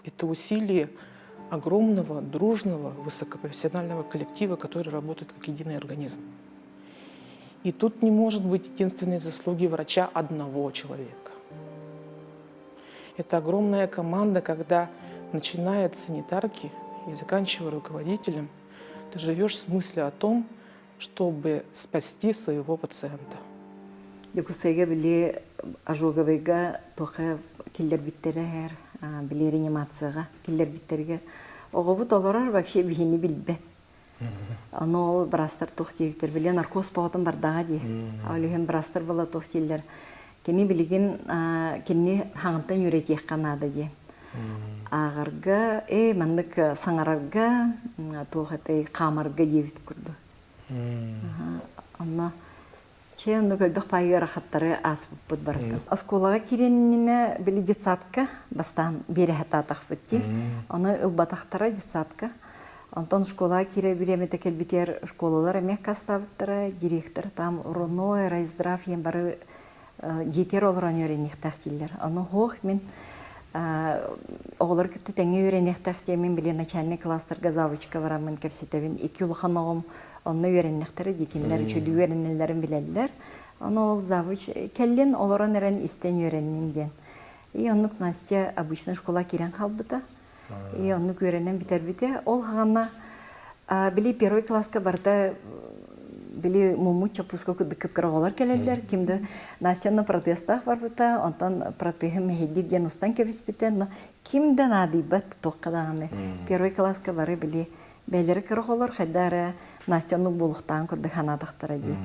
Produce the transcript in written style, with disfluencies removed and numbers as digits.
Это усилие огромного, дружного, высокопрофессионального коллектива, который работает как единый организм. И тут не может быть единственной заслуги врача одного человека. Это огромная команда, когда начиная от санитарки и заканчивая руководителем, ты живешь с мыслью о том, чтобы спасти своего пациента. Дьокуускайга били ожоговыйга туохха киллэрбиттэрэ эр били реанимацияҕа киллэрбиттэригэр оҕобут олорор вообще биһини билбэт. Ону ол быраастар туох диэбиттэр били наркоз боҕотун бардаҕа дии. Ол иһин быраастар була туох дииллэр кини билигин кинини хаҥантан үөрэтиэххэ наада диэн. Ааҕарга, э маннык саҥарарга, туох этэй хаамарга диэбит курдук. Онно Чэ, онно көрдөх паайы ыарахаттары ааспыппыт барыта. Оскуолаҕа киирэнинэ били детсадка бастаан биэрэ сатаатахпыт дии. Ону ылбатахтара детсадка. Онтон школаҕа киирэ бириэмэтэ кэлбитигэр школалар эмиэ аккаастаабыттара, директор там РОНО, райздрав диэн бары дьиэтигэр олорон үөрэниэхтээх дииллэр. Ону суох мин оҕолор кытта тэҥҥэ үөрэниэхтээх диэммин били начальный класстарга завучка бараммын кэпсэтэбин. Икки улахан оҕом онно үөрэннэхтэрэ дии кинилэр үчүгэй үөрэнэллэрин билэллэр. Ону ол завуч кэллин олорон эрэн истэн үөрэннин диэн. И оннук Настя обычная школа киирэн хаалбыта. И оннук үөрэнэн бүтэрбитэ. Ол хаҕана били первый класска барыта били муммут чоппуска курдук кып-кыра оҕолор кэлэллэр. Ким да Настяны протезтаах барбыта, онтон протеһы мэһэйдиир диэн устан кэбиспитэ. Но ким да наадыйбат туохха даҕаны. Первый класска бары били бэйэлэрэ кыра оҕолор хайда эрэ Настя оннук буолуохтааҕын курдук санаатахтара дии.